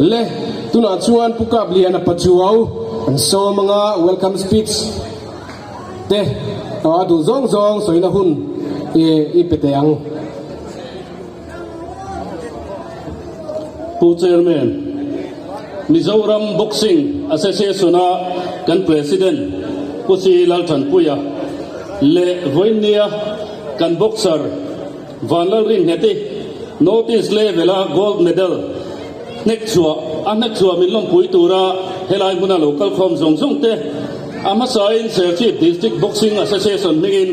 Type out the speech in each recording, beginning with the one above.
Le, tunah chuan Pu Kapliana Pachuau an sawm anga welcome speech te a duh zawng zawng sawina hun i pe teh ang. Pu Chairman, Mizoram Boxing Association-a kan President Pu Si Lalthanpuia leh vawiinnia kan boxer Vanlalringheti North East level-a gold medal hnek chhuah a hnek chhuah min lawmpui tura helai hmuna lo kalkhawm zawng zawng te a hmasain Serchhip District Boxing Association hmingin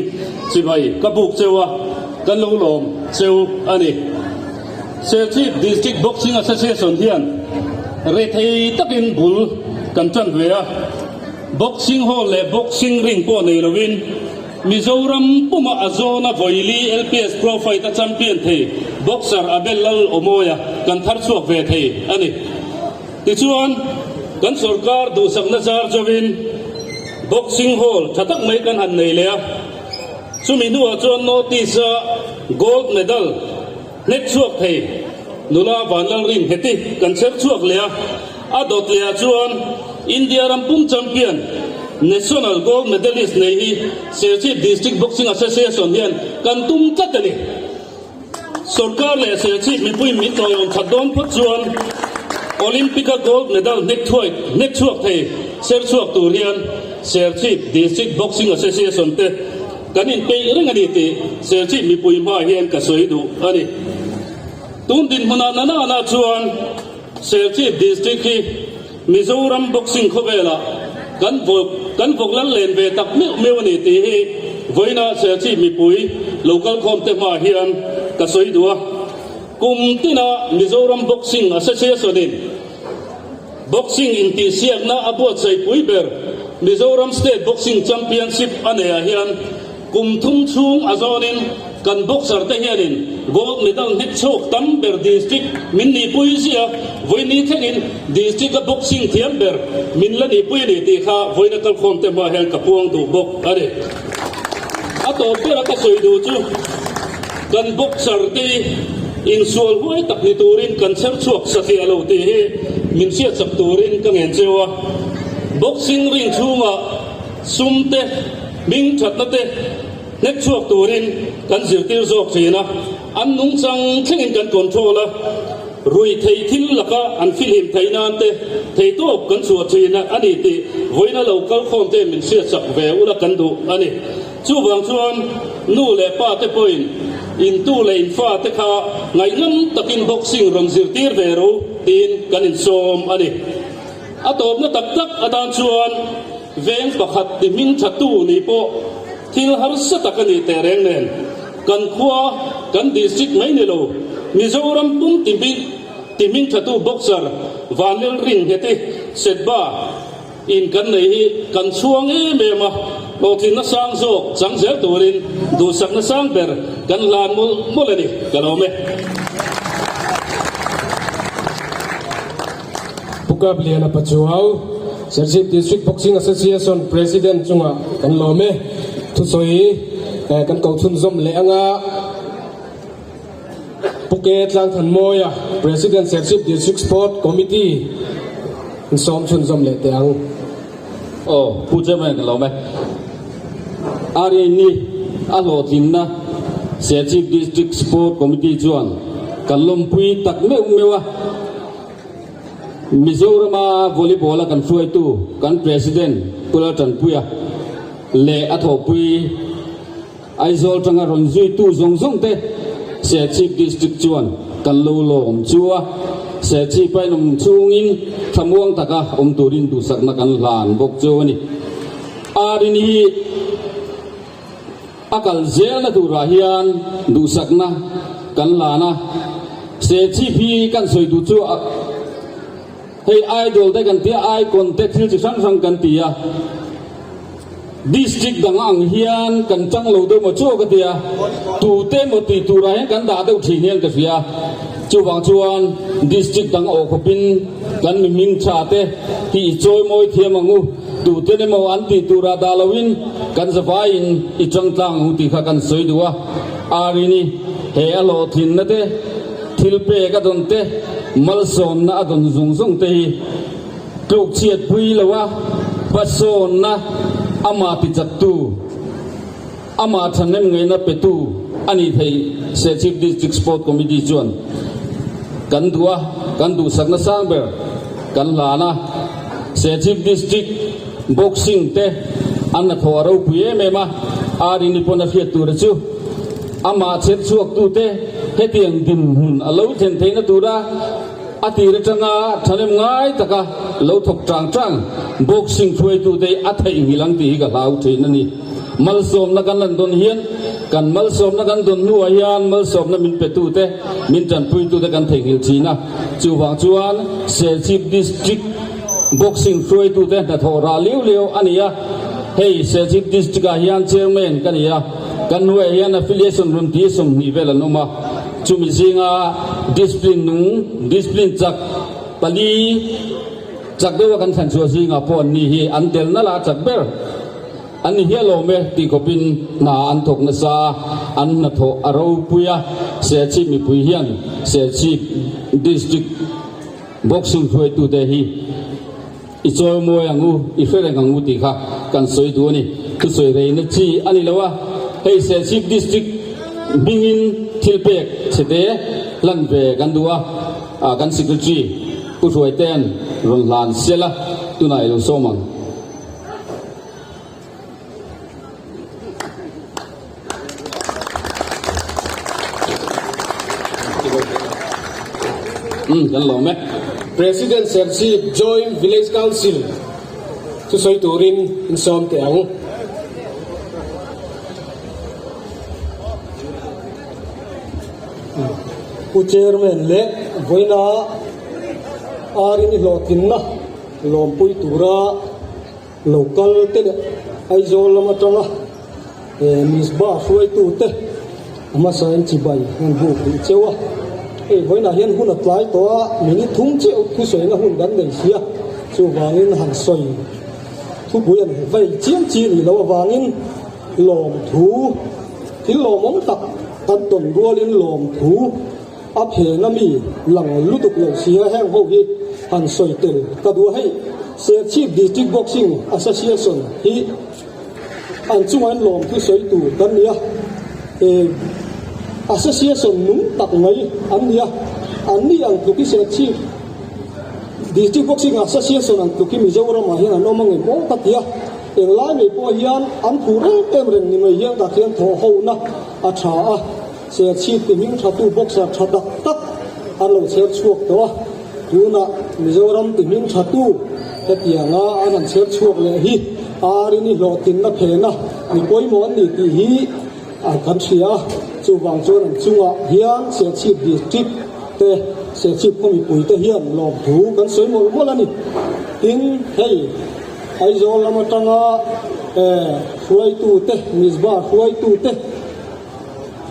chibai ka buk cheu a, kan lo lawm cheu a ni. Serchhip District Boxing Association hian rethei takin bul kan tan ve a, boxing hall leh boxing ring pawh nei lovin, Mizoram puma a zawna vawili LPS Pro Fight a champion thei boxer Abel Lal Awmawia kan thar chhuak ve thei a ni. Tichuan, kan sorkar duhsakna zar chauhin boxing hall tha tak mai kan han nei leh a, chumi hnuah chuan North East-a gold medal hnek chhuak thei nula Vanlalrin Heti kan chher chhuak leh a. A dawt lehah chuan India ram pum champion, National Gold Medalist nei hi Serchhip District Boxing Association hian kan tum tlat a ni. Sorkar leh Serchhip mipuiin min tawiawm that dawn phawt chuan Olympic-a gold medal hnek thuai hnek chhuak thei ser chhuak tur hian Serchhip District Boxing Association te kan inpeih reng a ni tih Serchhip mipui hmaah hian ka sawi duh a ni. Tun dinhmunah nana chuan Serchhip District hi Mizoram boxing khawvelah kan vawk kan vawk lal len ve tak meuh meuh a ni tih hi vawiina Serchhip mipui lo kalkhawm te hmaah hian ka sawi duh a. Kum tina Mizoram Boxing Association in boxing intihsiakna a buatsaih pui ber Mizoram State Boxing Championship a neiah hian Kum thum chhung a zawnin kan boxer te hianin gold medal hnek chhuak tam ber district min nihpui zia vawiini thlengin district a boxing thiam ber min la nihpui a ni tih kha vawiina kalkhawm te hmaah hian ka puang duh bawk a ni. A tawp bera ka sawi duh chu kan boxer te hi insual huai tak ni turin kan chher chhuak satliah lo tih hi min hriatsak turin ka ngen cheu a. Boxing ring chhungah sum te Hming thatna te hnek chhuak turin kan zirtir zawk thin a, an nungchang thlengin kan control a, rui thei thil laka an fihlim theih nan te theitawp kan chhuah thin a ni tih vawiina lo kal khawm te min hriatsak ve ula kan duh a ni. Chuvang chuan nu leh pa te pawhin intu leh infa te kha ngaihnam takin boxing rawn zirtir ve ro tiin kan insawm a ni. A tawpna tak tak atan chuan veng pakhat ti hming thatu nih pawh thil harsa tak a nih teh reng nen, kan khua, kan district mai ni lo, Mizoram pum ti ti hming thatu boxer Vanlel Ringheti Setba in kan nei hi kan chhuang em em a, hlawhtlinna sang zawk chang zel turin duhsakna sang ber kan hlan mawlh mawlh a ni, ka lawm e. Pu Kapliana Pachuau, Serchhip District Boxing Association President chungah kan lawm e. Thusawi kan ko chhunzawm leh anga Pu Ke Tlangthanmawia, President Serchhip District Sport Committee in sawm chhunzawm leh teh ang. Aw, Pu Chairman kan lawm e. Aryan-i a hlawhtlinna Serchhip District Sport Committee chuan kan lawmpui tak meuh meuh a. Mizorama volleyball a kan hruaitu kan President Pu Laltanpuia leh a thawhpui Aizawl tanga rawn zuitu zawng zawng te Serchhip District chuan kan lo lawm chu a, Serchhip a inawm chhungin thlamuang taka awm turin duhsakna kan hlan bawk chu a ni. Arini hi A kal zelna turah hian duhsakna kan lan a, Serchhip hi kan sawi duh chu hei idol te kan ti a, icon te thil chi hrang hrang kan ti a, district dang ang hian kan chang lo deuh maw chu ka ti a, tute emaw tih turah hian kan dah deuh thin hian ka hria, chuvang chuan district dang awh khawpin kan mi hming tha te hi i chawi mawi thiam ang u. Tuten emaw an tih turah dah loin kan zavaiin i chang tlang ang tih kha kan sawi duh a. Arini he a hlawhtlinna te, thil pek a dawn te, Malsawmna a dawn zung zung te hi tluk chhiat pui lo a, hmasawnna amah tichaktu, amah thahnem ngaihna petu a nih theih Serchhip District Sport Committee chuan kan duh a, kan duhsakna sang ber kan hlan a. Serchhip District Boxing te an hnathawh a ropui em em a, Arini pawn a hriat tura chu amah chher chhuaktute hetiang dinhmun a lo thlen theihna tura a tir atanga thahnem ngai taka lo thawk tang tang boxing hruaitute a theihnghilh ang tih hi ka hlau thin a ni. Malsawmna kan lan dawn hian kan malsawmna kan dawn hnuah hian malsawmna min petute, min tanpuitute kan theihnghilh thin a. Chuvang chuan Serchhip District Boxing hruaitute hnathawh rah liau liau a ni a. Hei Serchhip District ah hian Chairman ka ni a, kan hnuaiah hian affiliation run ti 20 vel an awm a. Chumi zinga discipline nung, discipline chak pali chak deuha kan thlan chhuah zingah pawh an ni hi an tel nalh a chak ber. An ni hial awm e tih khawpin hna an thawk nasa a, an hnathawh a ropui a, Serchhip mipui hian Serchhip District Boxing hruaitute hi i chawimawi ang u, i hre reng ang u tih kha kan sawi duh a ni. Thusawi reina chi a ni lo a, hei Serchhip District hmingin thilpek chhete hlan ve kan duh a, kan Secretary Pu Hruaitea'n rawn hlan sel a, tunah i lo sawm ang. Kan lawm e. President Serchhip Joint Village Council thusawi turin in sawm teh ang. Pu Chairman leh vawiina Arini hlawhtlinna Lawmpui tura lo kal te leh Aizawl lam atanga Misbah hruaitute a hmasain chibai an buk rih cheu a. Hei vawiinah hian hun a tlai tawh a, minute thum chiah thusawina hun kan nei si a, chuvangin han sawi thupui an vei chiam chi nih loh avangin lawmthu thil lawmawm tak kan tawn rualin lawmthu A phen a mi lang lutuk lo sia heng ho hi han sawi tel ka duh a hei Serchhip District Boxing Association hi an chungah in lawmthu sawi tur kan ni a, e Association nung tak mai an ni a, an ni ang tluk hi Serchhip District Boxing Association ang tluk hi Mizoram ah hian an awm angem aw ka ti a, englai mai pawh hian an phur em em reng ni mai hian tah khian thawh ho na a tha a. Serchhip ti hming thatu boxer tha tak tak an lo chher chhuak tawh a, tunah Mizoram ti hming thatu hetianga an han chher chhuak leh hi Arini hlawhtlinna phena mi pawimawh an ni tih hi kan hria a, chuvang chuan an chungah hian Serchhip District te, Serchhip khaw mipuite hian lawmthu kan sawi mawlh mawlh a ni. Tin, hei Aizawl lam atanga hruaitute, Mizba hruaitute,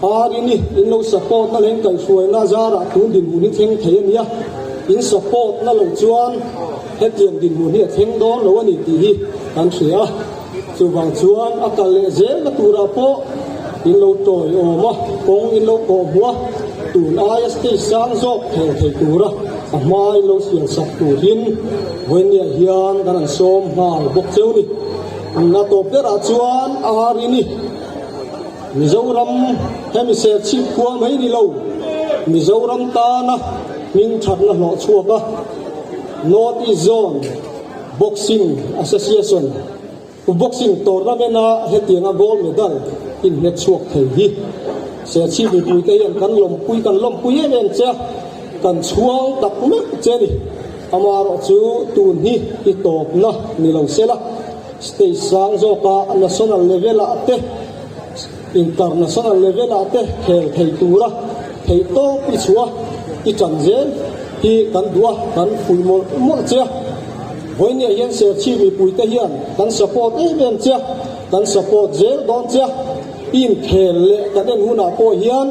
Arini, in lo support na leh in kaihhruaina zarah tun dinhmun hi thleng thei a nia, in support na lo chuan hetiang dinhmun hi a thleng dawn lo a ni tih hi kan hria a, chuvang chuan a kal leh zelna turah pawh in lo tawiawm a, kawng in lo kawh hmu a, tun aia stage sang zawk thel thei tura a hma in lo siam sak turin vawinia hian kan han sawm nghal bawk cheu ni. A tawp berah chuan Arini. Mizoram hemi Serchhip khua mai ni lo, Mizoram tana hming thatna hlawh chhuak a, North East Zone Boxing Association Boxing Tournament-a hetianga gold medal inhmet chhuak thei hi Serchhip mipuite hian kan lawmpui kan lawmpui em em che a, kan chhuang tak meuh che a ni. Amaherawhchu chu tun hi i tawpna ni lo sela. State sang zawka national level ah te, international level ah te khel thei tura theih tawp i chhuah i chan zel hi kan duh a, kan fuih mawlh mawlh che a. Vawinia hian Serchhip mipuite hian kan support em em che a, kan support zel dawn che a. I inkhel leh kan en hunah pawh hian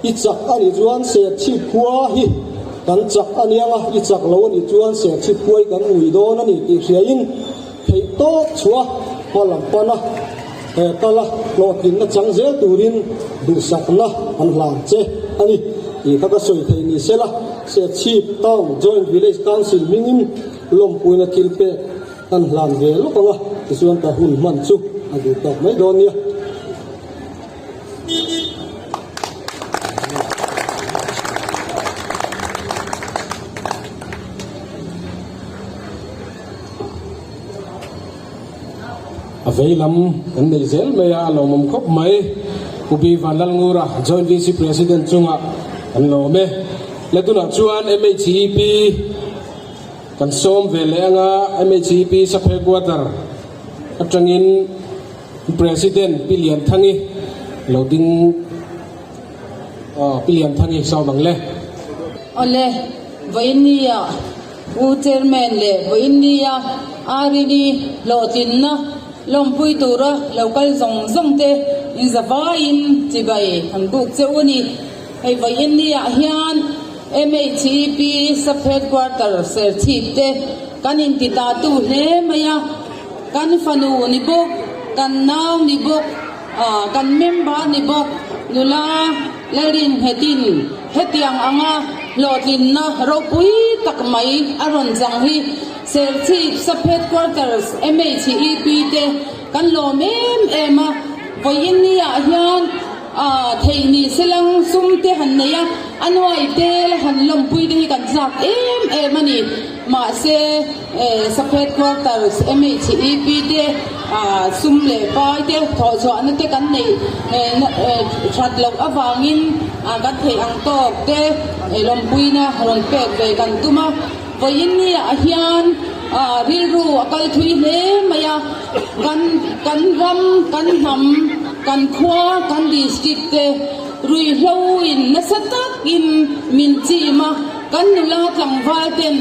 i chak a nih chuan Serchhip khua hi kan chak a niang a, i chak lo a nih chuan Serchhip khua hi kan ngui dawn a ni tih hriain, Theih tawp chhuah hma lam pana he kala hlawhtlinna chang zel turin duhsakna an hlan che a ni. tih kha ka sawi thei ni sela, Serchhip Town Joint Village Council hmingin lawmpuina thil pek kan hlan ve lawk ang a, tichuan ka hun hman chu a duh tawk mai dawn nia. A vei lam kan neih zel mai a, a lawmawm khawp mai. Pu Bi Vanlalngura, Joint VC President chungah kan lawm e. Le tunah chuan MHEP kan sawm ve leh anga MHEP Sub Headquarter atangin President Pi Lianthangi lo ding aw Pi Lianthangi sawm ang le. Awle, vawiinnia U Chairman leh vawiinnia Arini hlawhtlinna lawmpui tura lo kal zawng zawng te inzavaiin chibai an buk che u a ni. Hei vawiinniah hian MHEP Sub Headquarter Serchhip te kan inti tatu hle mai a. Kan fanu ni bawk, kan nau ni bawk, kan member ni bawk nula Lalrinnghetin hetiang anga hlawhtlinna ropui tak mai a rawn chang hi Serchhip Sub Headquarters MHEP te kan lawm em em a, vawiinniah hian theih ni selang sum te han nei a, a nuai te la han lawmpui te hi kan chak em em a ni. Mahse, Sub Headquarters MHEP te sum leh pai te thawhchhuahna te kan neih that loh avangin kan theih ang tawk te lawmpuina rawn pek ve kan tum a. Vawiin niah hian rilru a kal thui hle mai a, kan kan ram, kan hnam, kan khua, kan district te ruihhlo in nasa takin min chim a. Kan nula tlangval ten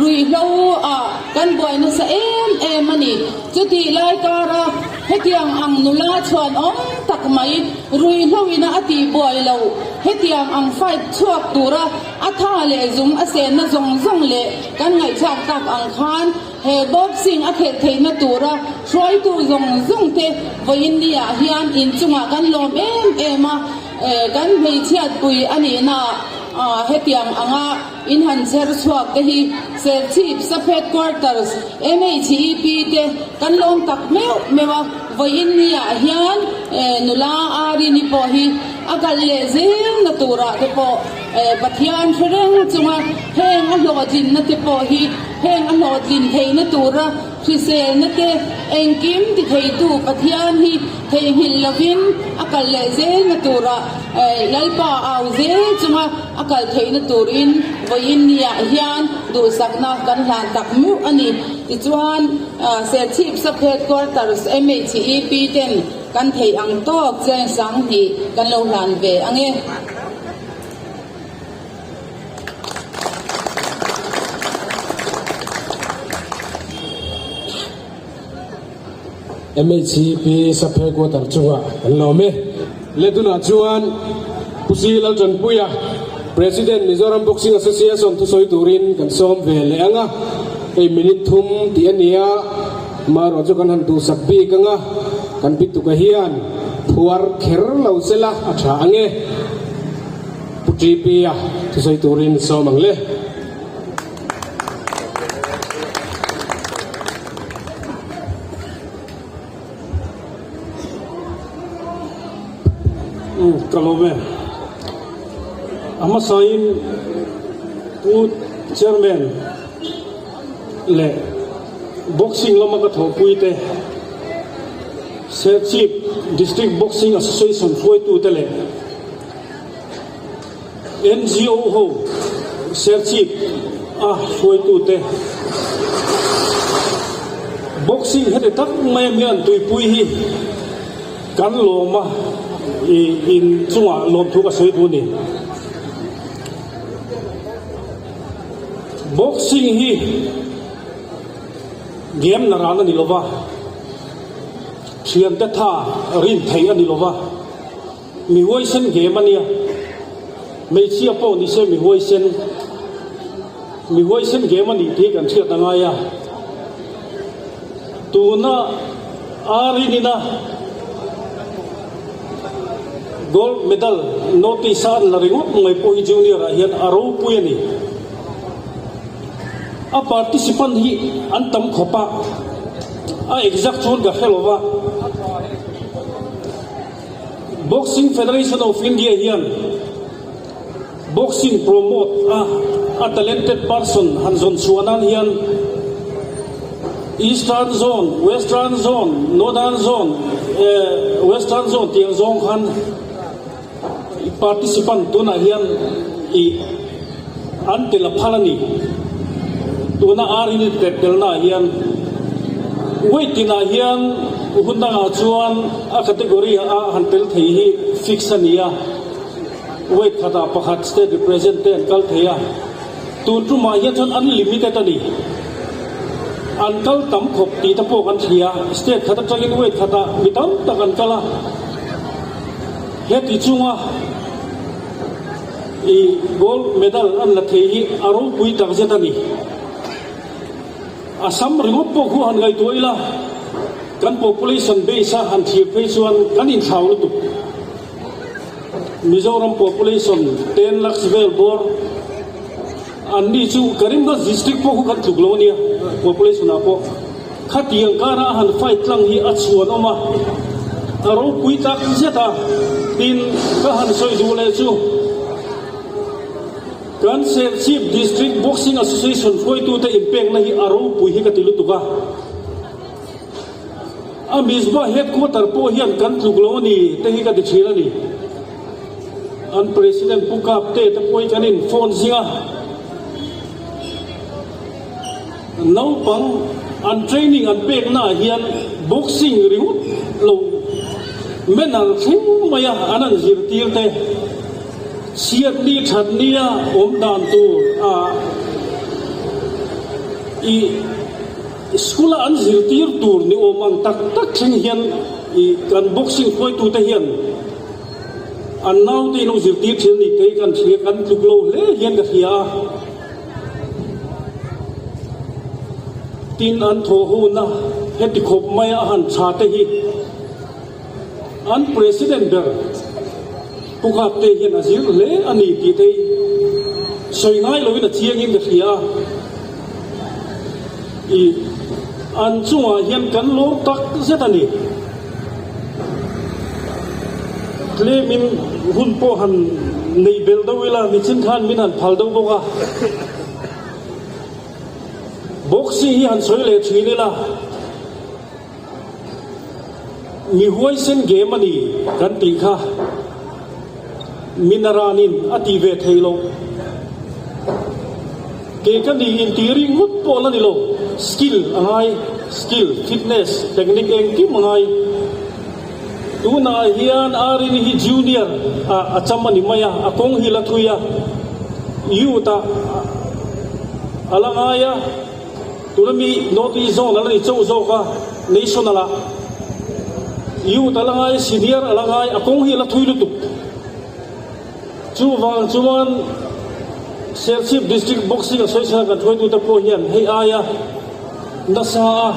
ruihhlo ah kan buai nasa em em a ni. Chutih lai kara hetiang ang nula chhuan awm tak mai ruihhlo ina a tih buai lo hetiang ang fight chhuak tura a tha leh zung a senna zawng zawng leh kan ngaihthlak tak ang khan he boxing a khelh theihna tura hruaitu zawng zawng te vawiin ni ah hian inchungah kan lawm em em a. Kan hmeichhiatpui a nihna ah hetiang anga in han chher chhuak te hi Serchhip Sub Headquarters MHEP te kan lawm tak meuh meuh a, vawiin ni ah hian nula Arini pawh hi a kal leh zel na turah te pawh Pathian hre reng chunga heng a hlawhtlinna te pawh hi heng a hlawhtlin theihna tura Hriselna te engkim ti theitu Pathian hi theihnghilh lovin a kal leh zelna tura Lalpa au zel chunga a kal theihna turin vawiin niah hian duhsakna kan hlan tak meuh a ni. Tichuan, Serchhip Sub Headquarters MHEP ten kan theih ang tawk cheng 2000 kan lo hlan ve ang e. MHCP Sub Headquarter chungah kan lawm e. Ledunah chuan Pu Si Laltanpuia, President Mizoram Boxing Association thusawi turin kan sawm ve leh ang a, hei minute thum tih a ni a, amaherawh chu kan han duhsak bik ang a, kan pituka hian phuar kher lo sela a tha ang e. Pu TP-a thusawi turin sawm ang le. Ka lawm e. A hmasain Pu Chairman leh Boxing lama ka thawhpuite Serchhip District Boxing Association hruaitute leh NGO ho Serchhip a hruaitute Boxing heti tak mai a mian tuipui hi kan lawm a, in chungah lawmthu ka sawi duh a ni. Boxing hi game la ran a ni lova, thiante tha rin theih a ni lova. Mi huaisen game a nia. Hmeichhia pawh ni se mi huaisen, mi huaisen game a nih tih hi kan hriat a ngai a. Tuna Arinina. Gold medal notice a an la ringawt mai pawh hi junior ah hian a ropui a ni. A participant hi an tam khawp a, a exact chuan ka hre lo va. Boxing Federation of India hian boxing promote a a talented person han zawn chhuah nan hian Eastern Zone, Western Zone, Northern Zone, Western Zone tiang zawng khan participant tunah hian ih an tel a phal a ni. Tuna ar in tel telnaah hian weight tinah hian hun dangah chuan a category a han tel thei hi fix a ni a. Weight khatah pakhat state represent te an kal thei a, tun tumah hian chuan unlimited a ni. An kal tam khawp tih te pawh kan hria, state khat atangin weight khatah mi tam tak an kal a, heti chunga i gold medal an la thei hi a ropui takzet a ni. Assam ringawt pawh khu han ngaihtuah ila, kan population base a han thlir phei chuan kan inthlau lutuk. Mizoram population 10 lakhs vel bawr an ni chu Karimganj district pawh khu kan tluk lo ania population ah pawh khatiang kara a han fight tlang hi a chhuan awm a a ropui tak zet a tin ka han sawi duh leh chu kan Serchhip District Boxing Association hruaitute inpekna hi a ropui hi ka ti lutuk a. A Mizpah headquarter pawh hian kan tluk lo a ni te hi ka ti thin a ni. An President Pu Kapte te pawh hi kan in phone zing a, naupang an training an pek naah hian boxing ringawt lo manner thleng mai a an han zirtir te, chhiatni thatnia awm dan tur a i. School a an zirtir tur ni awm ang tak tak thleng hian ih kan boxing hruaitute hian an naute in lo zirtir thin a ni tei kan hria kan tluk lo hle hian ka hria a. Tin an thawh huna heti khawp maia a han tha te hi an president ber Pu Kapte hian a zir hle a ni tih te hi sawi ngai loin a chiangin ka hria a. I an chungah hian kan lawm tak zet a ni. Tlemin hun pawh han nei belh deuh ila nichin khan min han phal deuh bawk a. Boxing hi han sawi leh thin ila. Mi huaisen game a ni kan tih kha Minaranin a ti ve thei lo. Kei ka ni intih ringawt pawh la ni lo, skill a ngai, skill, fitness, technique engkim a ngai. Tunah hian Arini hi junior ah a cham a ni mai a, a kawng hi la thui a, youth ah a la ngai a. Tuna mi North East Zone a la ni chauh zawk a, National ah Youth a la ngai, Senior a la ngai, a kawng hi a la thui lutuk. Chuvang chuan Serchhip District Boxing Association a kan hruaitute pawh hian hei aia nasa a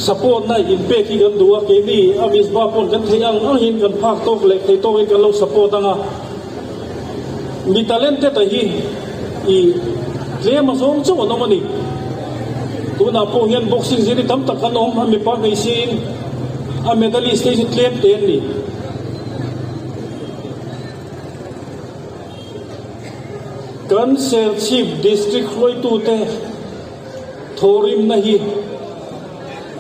support na inpek hi kan duh a, keini a Mizpah pawn kan theih ang angin kan phak tawk leh thei tawkin kan lo support ang a. Mi talented a hi i tlem a zawng chauh an awm a ni. Tunah pawh hian boxing zir hi tam tak an awm a, mipa hmeichhia in a medalist te hi chu tlem te an ni. Kan Serchhip District hruaitute thawhrimna hi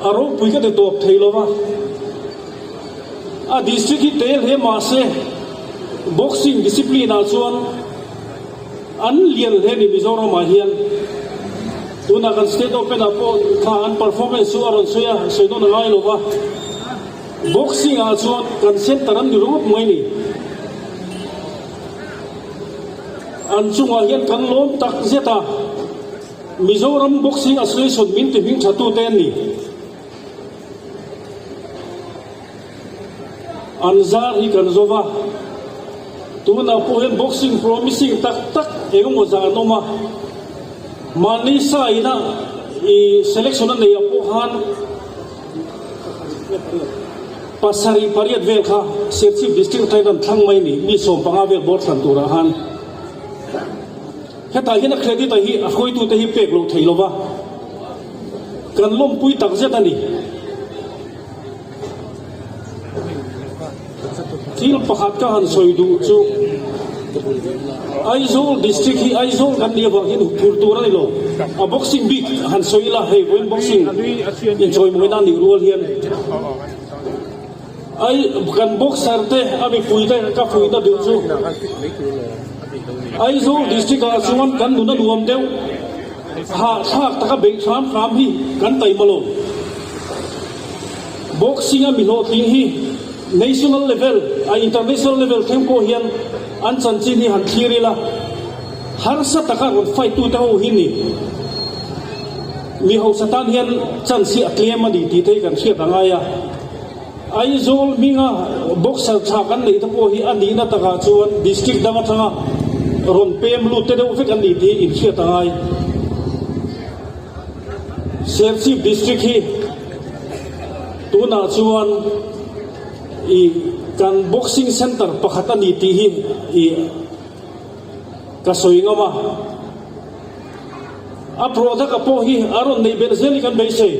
a ropui ka ti tawp thei lo va. A district hi tel hle mah se boxing discipline ah chuan an lian hle ni Mizoram ah hian. Tunah kan state open ah pawh kha an performance chu a rawn sawi a, sawi nawn a ngai lo va. Boxing ah chuan kan center an ni ringawt mai ni. An chungah hian kan lawm tak zet a, Mizoram Boxing Association min ti hming tha tute an ni. An zar hi kan zo va, tunah pawh hian boxing promising tak tak engemaw zah an awm a, mahni sa ina i selection a neih ah pawh khan. Pasarih pariat vel kha Serchhip District atangin an thlang mai ni, mi 15 vel bawr thlan turah khan. Hetah hian a credit a hi a hruaitute hi pek loh theih lova kan lawmpui takzet a ni. Thil pakhat ka han sawi duh chu Aizawl District hi Aizawl kan nih avang hian huphurh tur a ni lo. A boxing bik han sawi ila hei vawiin boxing inchawimawina a nih rual hian Ai kan boxer te a mipui te ka fuihna duh chu Aizawl District ah chuan kan nun a nuam deuh hahthlak taka beih hram hram hi kan taima lo. Boxing a mi hlawhtling hi national level a international level thleng pawh hian an chanchin hi han thlir ila harsa taka rawn fight tute ho hi ni mi hausa tan hian chance hi a tlem a ni tih te hi kan hriat a ngai a. Aizawl hminga boxer tha kan neih te pawh hi a nihna takah chuan district dang atanga rawn pem lut te deuh vek an ni tih inhriat a ngai. Serchhip District hi tunah chuan i kan boxing center pakhat a ni tih hi i ka sawi ngam a. A product a pawh hi a rawn neih belh zel hi kan beisei.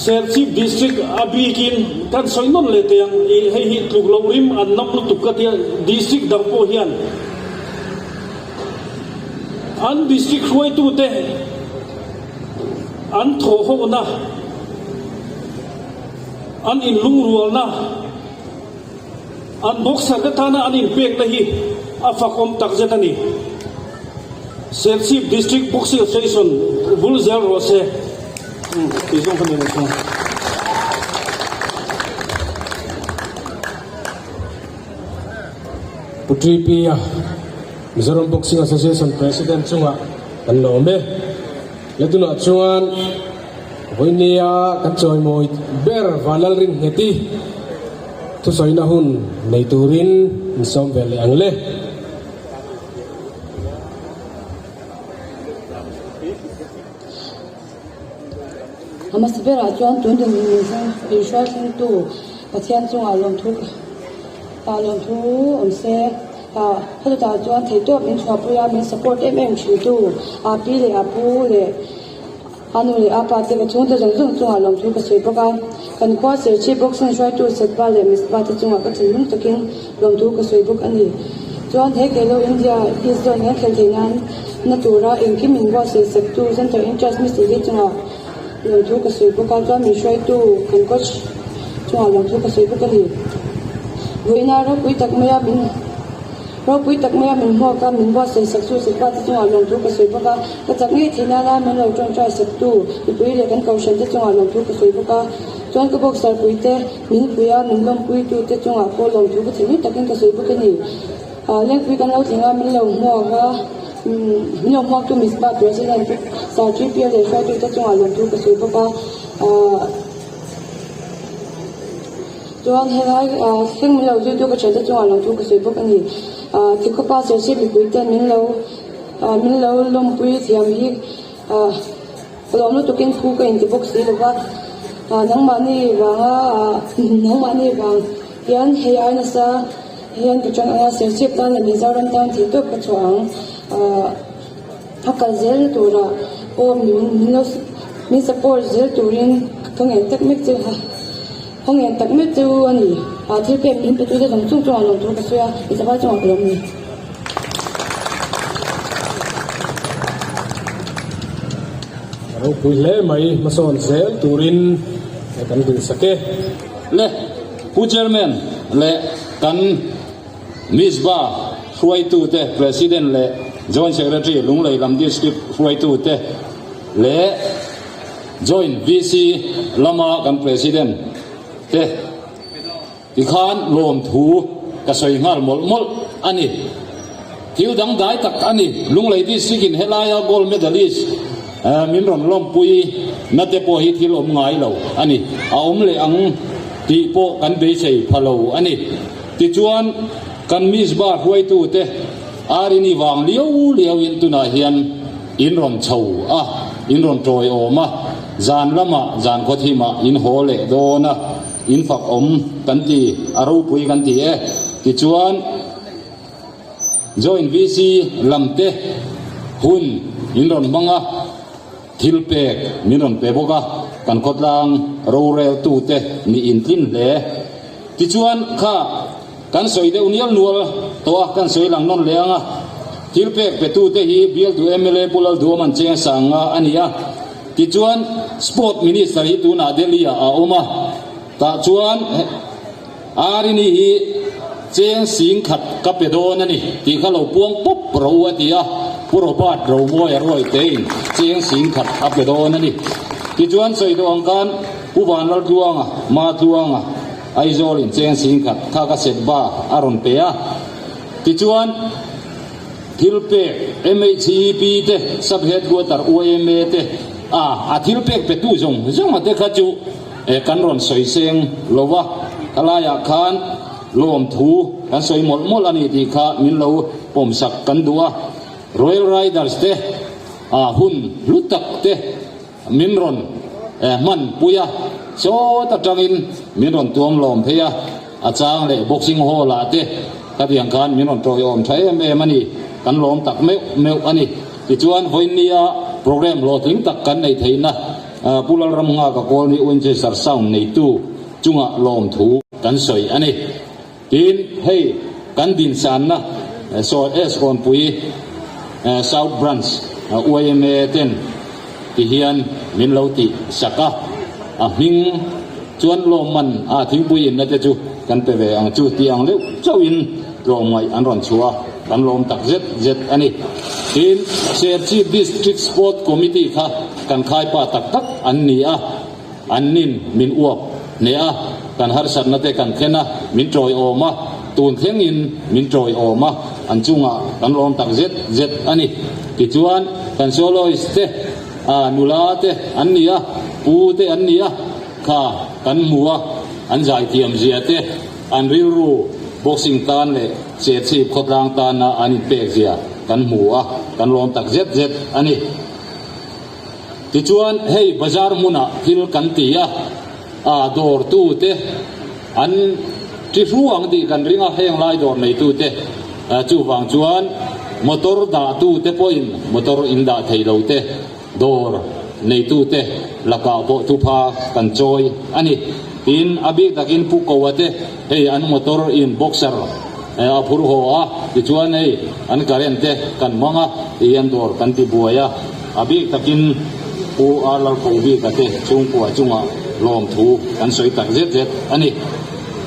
Serchhip District a bikin kan sawi nawn leh teh ang i hei hi tluk loh rim an nam lutuk ka tia District dang pawh hian an District hruaitute an thawhhawhna an inlungrualna An boxer te tana an inpekna hi a fakawm takzet a ni. Serchhip District Boxing Association bul zel rawh se tih zawng kha ni lo chuan. Pu TP-a, Mizoram Boxing Association President chungah kan lawm e. Le tunah chuan vawinia kan chawimawi ber Vanlalringheti Thusawina hun nei turin in sawm ve leh ang le. A hmasa berah chuan tun dun in hruai thlengtu Pathian chungah lawmthu ah lawmthu awm se. Ah chutah chuan theihtawp min chhuahpui a, min support em em thintu a pi leh a pu leh A nu leh a pa te ka chhungte zawng zawng chungah lawmthu ka sawi bawk a, kan khua Serchhip Boxing hruaitu Setpa leh Mispa te chungah ka thinlung takin lawmthu ka sawi bawk a ni. Chuan he Khelo India East Zone kan khelh theih nan na tura engkim min buatsaih saktu Centre Incharge Mister Lee chungah lawmthu ka sawi bawk a, chuan min hruaitu kan coach chungah lawmthu ka sawi bawk a ni. Vawiina ropui tak maia min. Ropui tak maia min hmuak a, min buatsaih sak chu Setpa te chungah lawmthu ka sawi bawk a, ka chak ngei theih nana min lo tawngtai sak tu mipui leh kan kohhran te chungah lawmthu ka sawi bawk a, chuan ka boxer pui te, min pui a, min lawmpui tu te chungah pawh lawmthu ka thinlung takin ka sawi bawk a ni. Lengpui kan lo tling a, min lo hmuak a, min lo hmuak tu Mispa President Pu Sir TPL leh hruaitu te chungah lawmthu ka sawi bawk a. Chuan helai thleng min lo zuitu ka thiante chungah lo thu ka sawi bawk a ni. Tikhawpa Serchhip mipui ten min lo min lo lawmpui thiam hi ka lawm lutukin thu ka inti bawk si lova. Nangmahni vanga nangmahni vang hian hei ai nasa hian ka tang anga Serchhip tan leh Mizoram tan theihtawp ka chhuah ang. A kal zel turah pawh min lo min support zel turin ka ngen tak mek che a, ka ngen tak mek chu a ni. Ah thil pek min pe tute zawng chung chungah lawm tur ka sawi a, i savai chungah ka lawm a ni. A ropui hle mai, hmasawn zel turin kan duhsak e. Le Pu Chairman leh kan Misba hruaitute, President leh Joint Secretary, Lunglei lam District hruaitute leh Joint VC lama kan President te tikhan lawmthu ka sawi nghal mawlh mawlh a ni. Thil dangdai tak a ni. Lunglei District in helaia Gold Medalist min rawn lawmpui na te pawh hi thil awm ngai lo a ni. A awm leh ang tih pawh kan beisei pha lo a ni. Tichuan, kan Mizpah hruaitute Arini vang liau liauin tunah hian in rawn chho a, in rawn tawiawm a. Zan lamah zan khawthimah in haw leh dawn a, in fak awm kan ti, a ropui kan ti e. Tichuan, Joint VC lamte hun in rawn hmang a, thil pek min rawn pe bawk a, kan khawtlang roreltute nih in tlin hle. Tichuan, kha kan sawi deuh nial nual tawh a, kan sawi lang nawn leh ang a, thil pek petute hi bialtu mla Pu Lalduaman Chengsanga a ni a. Tichuan, Sport Minister hi tunah Delhi-ah a awm a, tah chuan Arini hi cheng sing khat ka pe dawn a ni tih kha lo puang pawp ro a ti a, Pu Robert Romawia ruai tein cheng sing khat a pe dawn a ni. Tichuan sawi tawh ang khan Pu Vanlaltluanga, Matluanga, Aizawl in cheng sing khat kha ka set ba a rawn pe a. Tichuan thil pek MHEP te, Sub Headquarter YMA te a a thil pek petu zawng zawng a te kha chu E kan rawn sawi seng lo va, ka laiah khan lawmthu kan sawi mawlh mawlh a ni tih kha min lo pawmsak kan duh a. Royal Riders te a hun hlu tak te min rawn hman pui a, sawt atangin min rawn tuam lawm phei a, a chang leh boxing hall ah te khatiang khan min rawn tawiawm tha em em a ni, kan lawm tak meuh meuh a ni. Tichuan vawinia program hlawhtling tak kan neih theihna Pu Lalramnghaka Kawlni Winchester Sound neitu chunga lawmthu kan sawi a ni. Tin, hei kan dinsanna sawi S Kawnpui South Branch yma ten ti hian min lo tih sak a, a hming chuan lawmman a thingpui inna te chu kan pe ve ang chu tih ang deuh chauhin tlawmngaih an rawn chhuah a, kan lawm tak zet zet a ni. Tin, Serchhip District Sport Committee kha kan khaipa tak tak an ni a, an nin min uap hneh a, kan harsatna te kan thlen a, min tawiawm a, tun thlengin min tawiawm a, an chungah kan lawm tak zet zet a ni. Tichuan, kan soloist te, nula te an ni a, pu te an ni a, kha kan hmu a, an zaithiam zia te, An rilru boxing tan leh Serchhip khawtlang tana an inpek zia kan hmu a, kan lawm tak zet zet a ni. Tichuan hei bazar hmunah thil kan ti a, a dawrtute an ti hru ang tih kan ring a, heng lai dawr neitute chuvang chuan motor dahtute pawhin motor in dah thei lote, Dawr neitute lakah pawh thupha kan chawi a ni. Tin, a bik takin Pu Koa te hei an motor in boxer a phur haw a, tichuan hei an current te kan hmang a, tihian dawr kan ti buai a. A bik takin Pu Arlalkobika te chhungkua chungah lawmthu kan sawi tak zet zet a ni.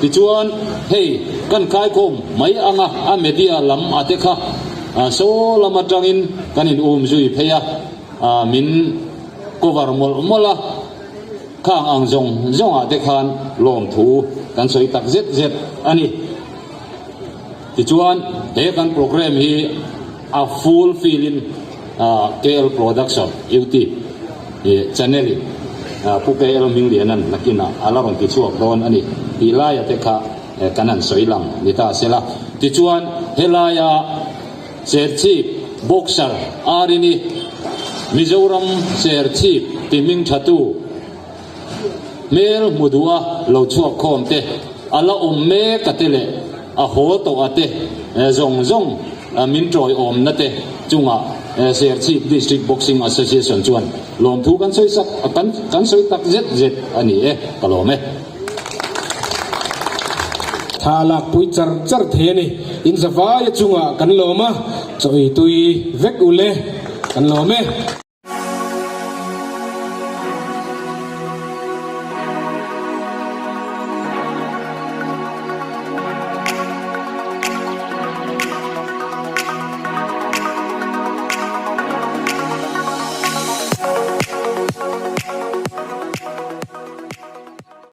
Tichuan hei kan kaikawm mai anga a media lam a te kha Saw lam atangin kan in um zui phei a, min cover mawlh mawlh a, khang ang zawng zawng ah te khan lawmthu kan sawi tak zet zet a ni. Tichuan he kan program hi a full fill in KL Production YouTube channel in Pu KL Hminglianan nakinah a la rawn ti chhuak dawn a ni tih laia te kha Kan han sawi lang ni ta se la. Tichuan, helaia Serchhip boxer Arini, Mizoram Serchhip ti hming thatu hmel hmu duha lo chhuak khawm te, a la awm mek a te leh a haw tawh a te zawng zawng min tawiawmna te chungah Serchhip District Boxing Association chuan lawmthu kan sawi sak kan sawi tak zet zet a ni e, ka lawm e. Thla lakpui char char thei a ni. In zavaia chungah kan lawm a, chaw ei tui vek ule kan lawm e.